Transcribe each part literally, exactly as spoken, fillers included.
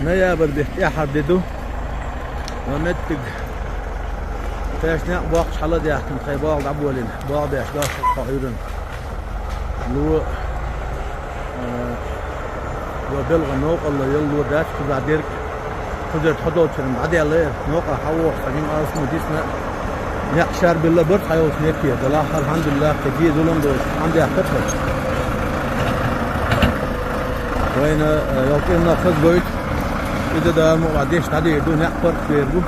Ноябрь бетта тӀаьххьара ди ду. Ва меттиг тхаьш некъ боккхача хьала а даьхкина, тхай богӀа дӀаболийна, богӀа беш дош тхо Ӏуьйранна. Ло, э, ва белгӀа новкъарло йолу ло дац кхузахь дерг. Кхузара тхо долчуьра дӀадаьлла, новкъа хьавогӀуш цхьа жима алсам дисна, некъ шарбелла бара цхьайолчу метте, делахь, алхьамдулиллахӀ, кхин де зулам доцуш, хьан дехка тхо. Вайна, э, йолу кӀирнах хаза гойту, иза да мукъа деш дӀадийр ду, некъ паргӀат бер бу.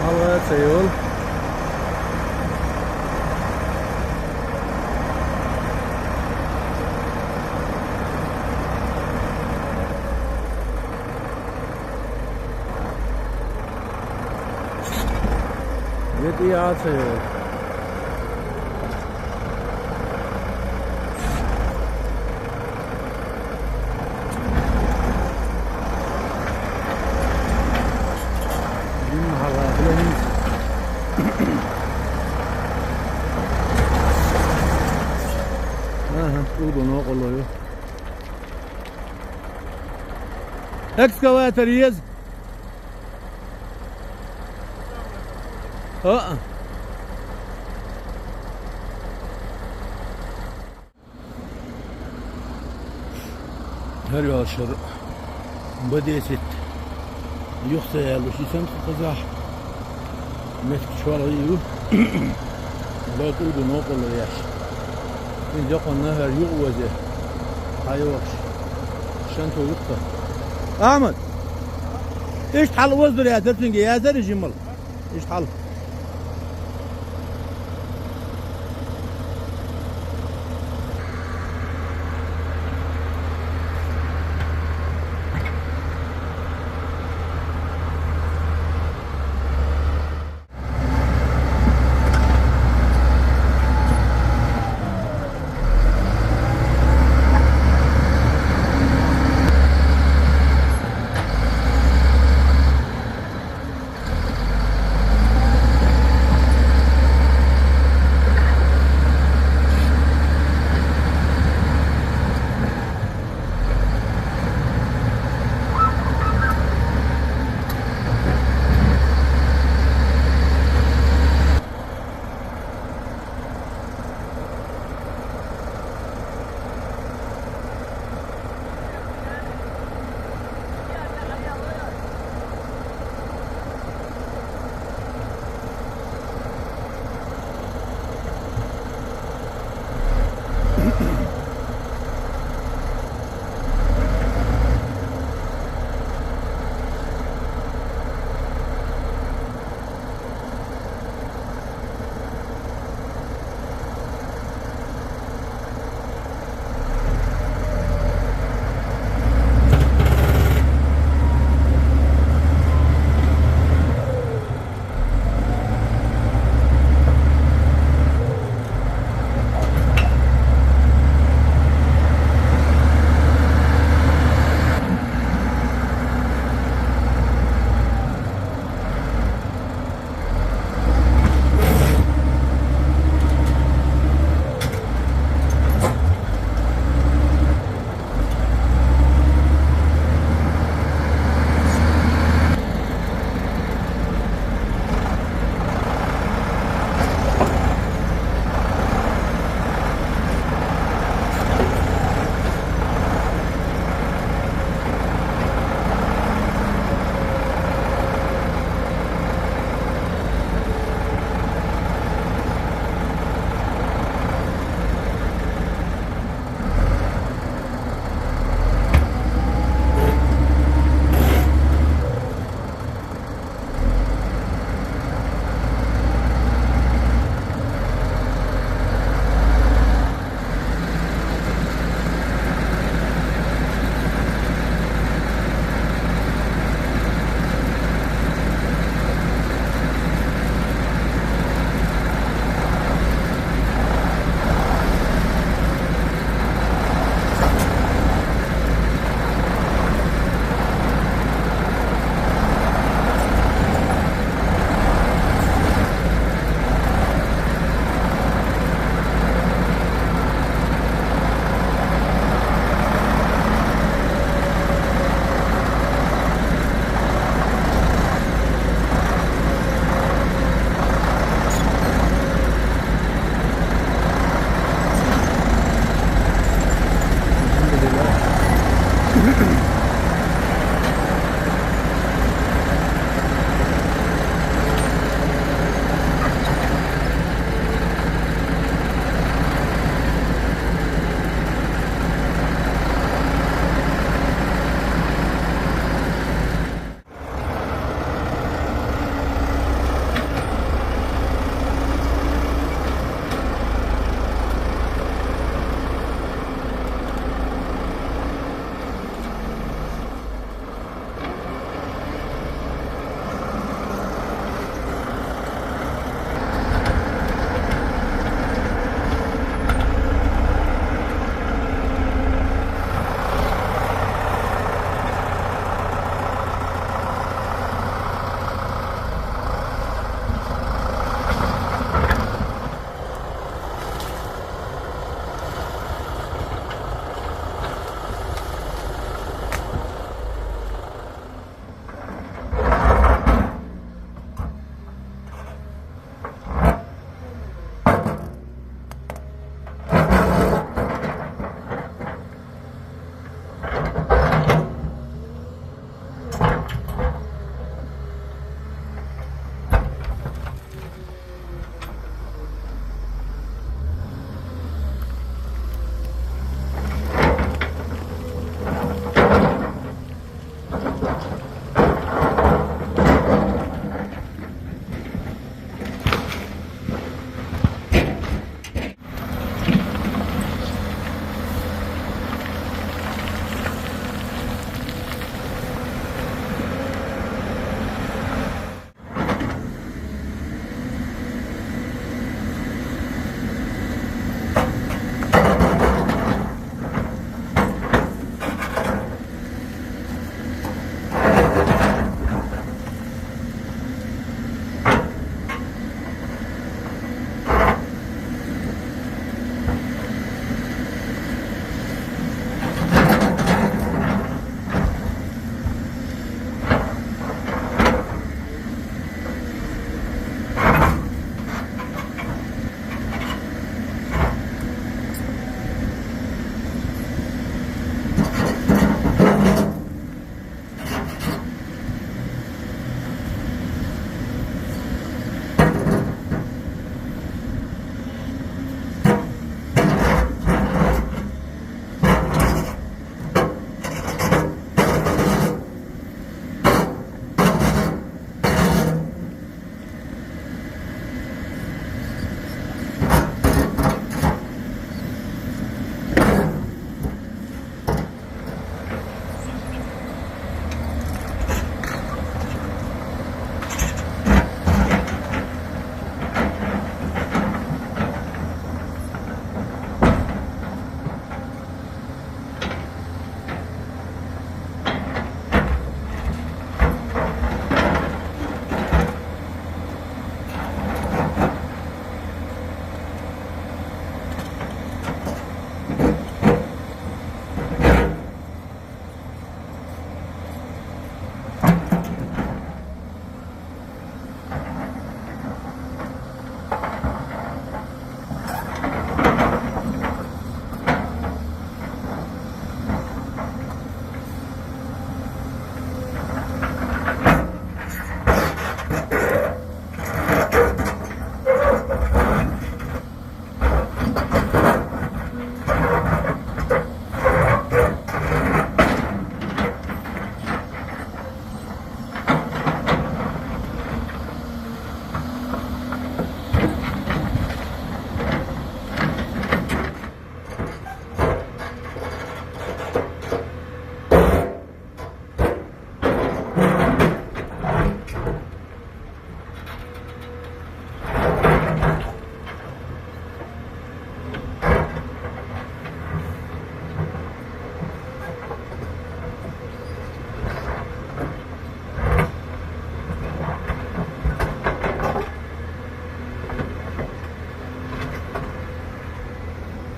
Хьалха ца йолу. Вет и а ца йолу. Динна хьалха хила хӀинца. Аха, тӀулгу новкъарло ю. Экскаватор еза? А-а. ХӀара йолчуьра Б десять юха ца яьллаш, и санна кхузахь меттиг чолхе ю. Ло тӀулгу новкъарло еш. ХӀинца йоккханна хӀара юкъа вазе. ХьайогӀуш. Шанто юкъа. Ахьмад! Иштта хьала ваздур яцара цуьнга, яцара жимал? Иштта хьала.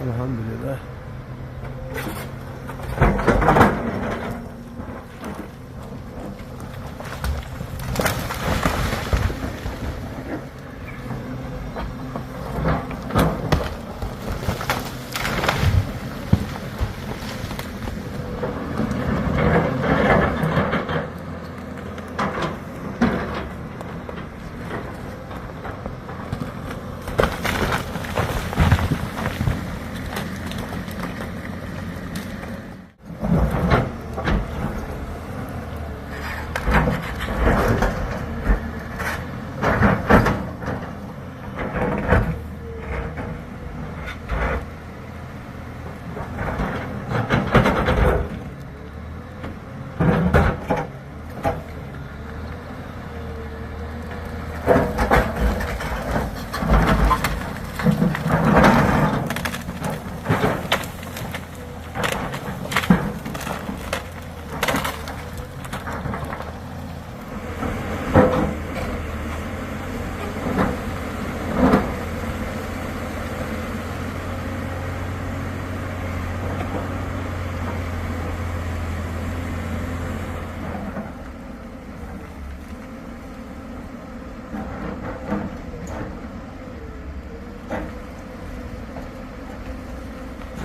Elhamdülillah.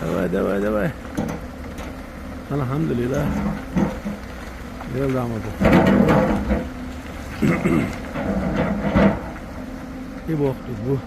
Давай, давай, давай. Elhamdülillah. Geldi ama bu. Bir boktu bu.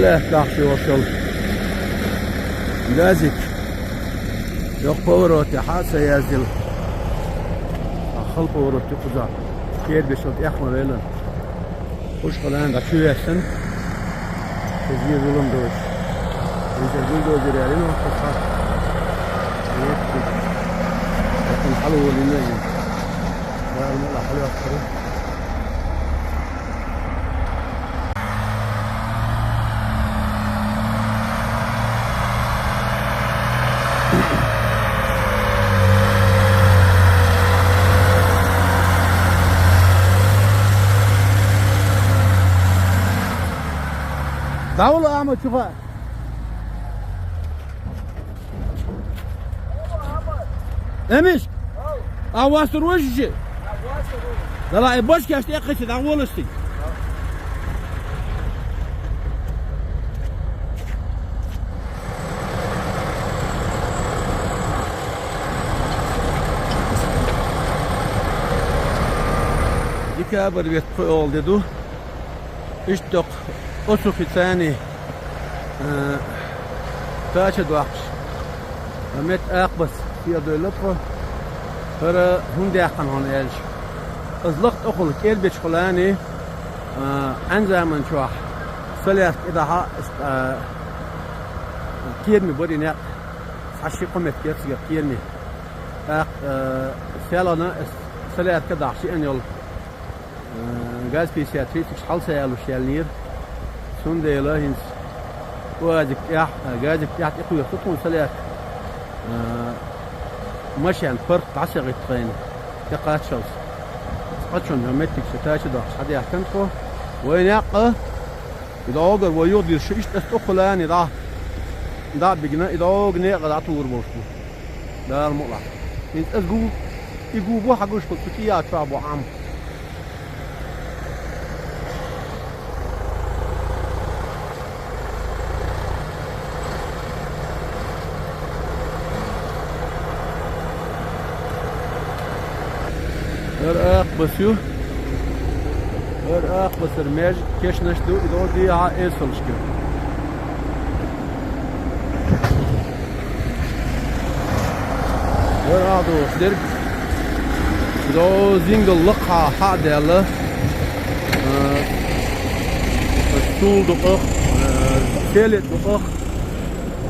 Лаьттахь йолуш йолу газик. Йоккха повороте хьа а ца яздина. Хала повороте кхузахь. Кербеш йолу тӀех ма велла. Кхушкалан дӀа чу вессина. Иза зулам доцуш. Иза бульдозер ялийна ваха хьа. Нет, нет. Хьала волийна иза. Дала мукъ лахь, хьала йоккхура. ДӀавала, Ахьмад, чу хаьа. Эмиш! А вас рожи? Дала, и башкаш тӀекхача дӀаволаш стиг. Декабрь беттан пхоьалгӀа де ду. Иштта доккха осу хи царний, а, тача доккхуш, а, метта акхбас сиха девлла тхо. ХӀара хӀунда даьккхина хьуна аьлча, аса лакха тӀехула кӀербечу хьулани, а, Ӏаьнзаман чохь салаьртка тӀедахьа, аса, а, кхераме бара и некъ, цхьа ши-кхо метр яра цигара кхераме. ТӀаккха, а, селхана аса салаьртка дахьа шиъна йолу. Э, газ пятьдесят тридцать хьал ца ялуш яьллера. Цундела хӀинца УАЗик тӀехь, э, газик тӀехь тӀекхоьху тхуна салаьртка. Э, машен парк дӀасагӀиттина тхайна, тӀекхаччалц. Цкъачунна меттиг ша тача доккхуш хьадаьхкина тхо. Вайн некъ а, и дӀогара вай юхадирзича, иштта аса тӀокхулани дӀа, дӀа а бигна, и дӀогара некъа дӀатур болуш бу. Дала мукъ лахь. ХӀинца аса гу, и гу бу хьан гуш, цу кӀия чохь бу Ӏам. ХӀара акхбас ю. ХӀара акхбасара маьждиг, кешнаш ду, и дӀо дехьа эсалш ю. ХӀара а дохуш дерг. Зо зингал лакхахьа хьа а даьлла. Э, стул дукъах, э, селет дукъах.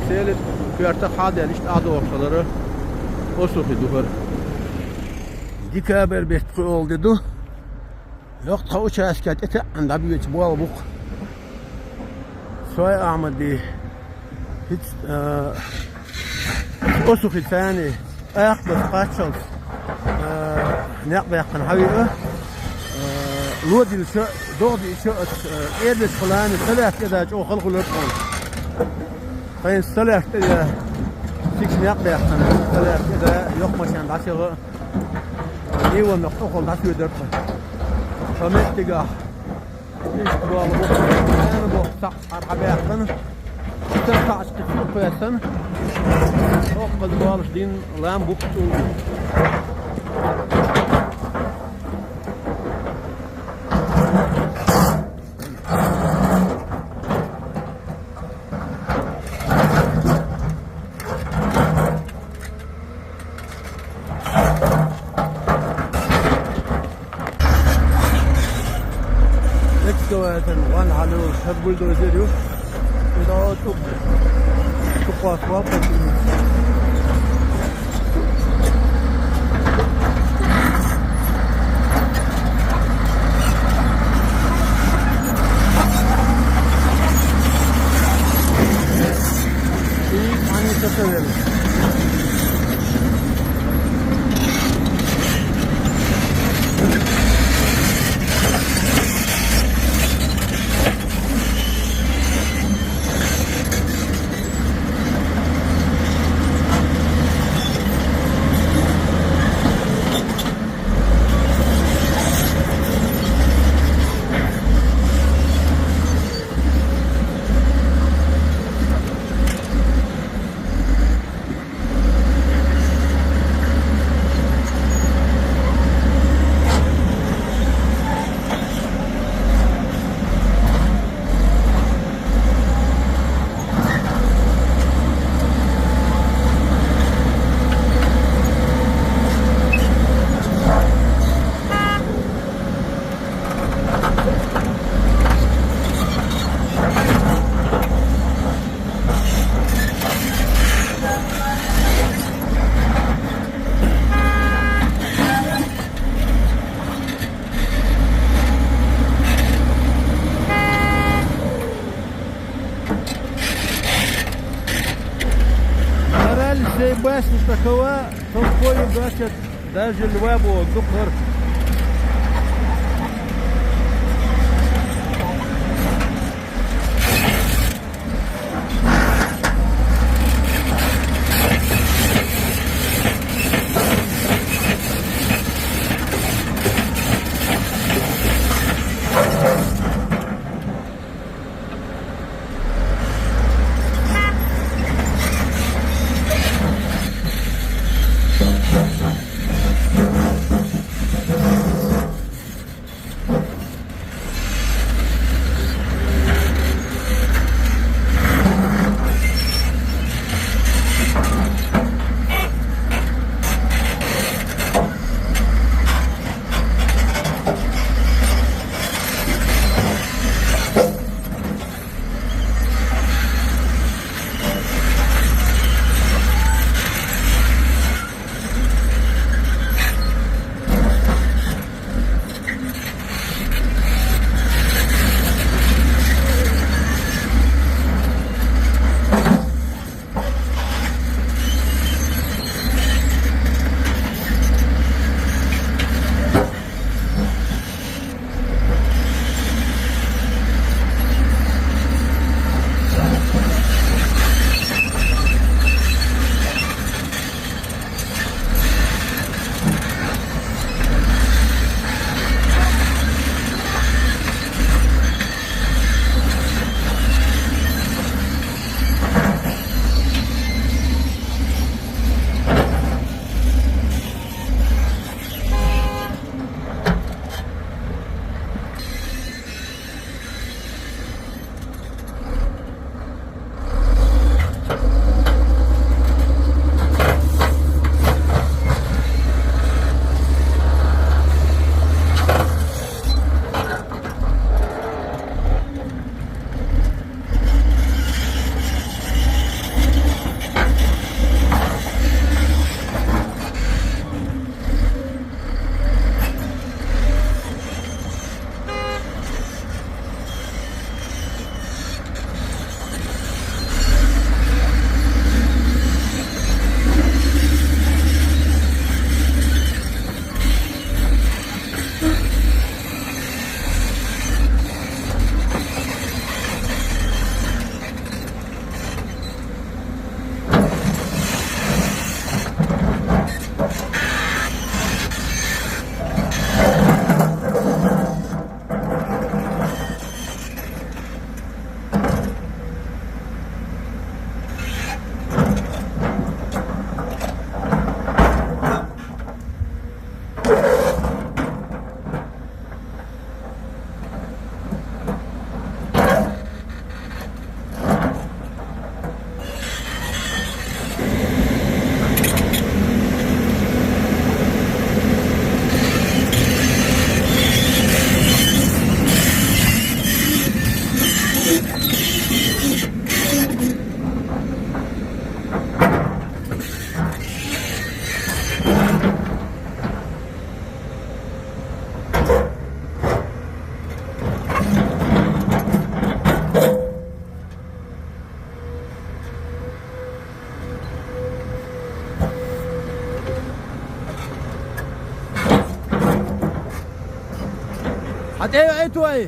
Селет коьртах хьа а даьлла, иштта а дохуш хилара. Осухи ду хӀара. Декабрь беттан пхоьалгӀа де ду. Йоккха участка тӀетаьӀӀина дӀабоьдучу болх бу-кх. Сой Ахьмади хӀинца, а, осухи царний, акхбас кхаччалц, а, некъ баьккхина хьан виъа, а, ло дилча, догӀа диъча, а, кӀердачу хьулани салаьртка тӀеда чӀогӀа хала хуьлура тхуна. Тхайна салаьртка тӀеда, цигахь некъ баьккхина, салаьртка тӀеда йоккха машен дӀасаха, Иванов тӀехула дӀасоьдара тхо. Ша меттигахь, иштта болу бу, ана боху цхьаъ хьархьа баьккхина. Иштта цхьаъ кхин чу кхоьссина. Хьокхаза болуш дин лам буккъ чӀуллу. Экскаватор ван хьалу, хӀара бульдозер ю. Иза ту-, ту кхосс вал кхочуьйту. И они составили. Шей баста стакова, топпой гачат, даже льва бо дукхар. ХӀа, тӀе вейтӀай.